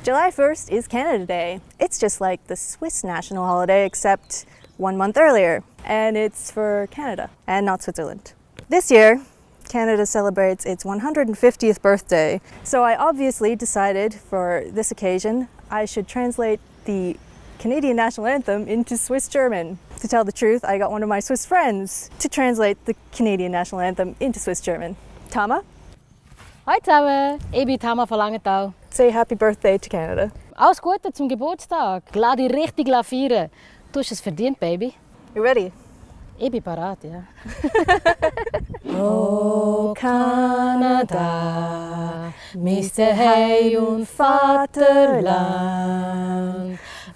July 1st is Canada Day. It's just like the Swiss national holiday, except 1 month earlier. And it's for Canada and not Switzerland. This year, Canada celebrates its 150th birthday. So I obviously decided for this occasion, I should translate the Canadian national anthem into Swiss German. To tell the truth, I got one of my Swiss friends to translate the Canadian national anthem into Swiss German. Tama? Hi zusammen, ich bin Tama von Langenthal. Say happy birthday to Canada. Alles Gute zum Geburtstag. Lass dich richtig feiern. Du hast es verdient, Baby. You ready? Ich bin parat, ja. Oh Kanada, Mr. Hey und Vaterland,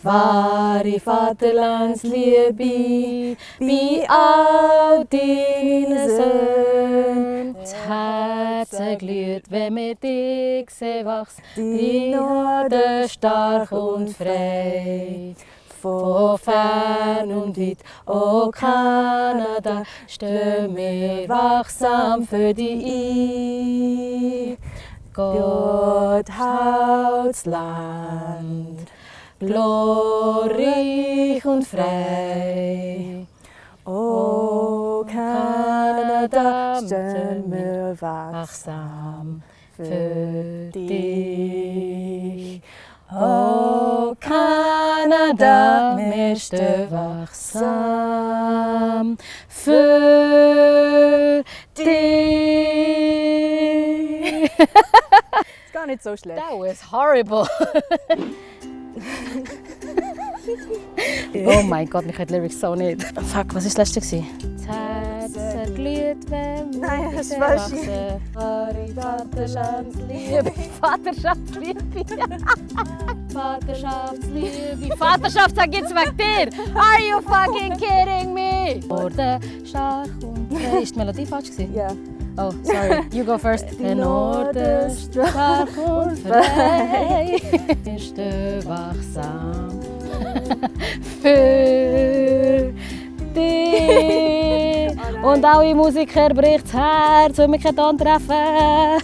wahre Vaterlandsliebe, bei all deinen Söhnen. Das Herz glüht, wenn wir dich sehen, wachs Die Norden stark und frei. Von fern und weit, oh Kanada, stehen wir wachsam für dich ein. Gott haut's Land, glorreich und frei. Oh Kanada, stehen wir wachsam für dich. Oh Kanada, wir stehen wachsam für dich. Ist gar nicht so schlecht. That was horrible. Oh mein Gott, ich höre die Lyrics so nicht. Fuck, was war das letzte? Das Herz glüht, wenn wir Nein, das dich war wachsen. Vaterschaftsliebe. Vaterschaftsliebe. Vaterschaftsliebe. Vaterschaft sag jetzt wegen dir. Are you fucking kidding me? Norden stark und frei. Ist die Melodie falsch gewesen? Ja. Oh, sorry. You go first. Der Norden stark und frei. Wir stehen wachsam für dich. Und alle Musiker bricht das Herz, wenn wir keinen Ton treffen.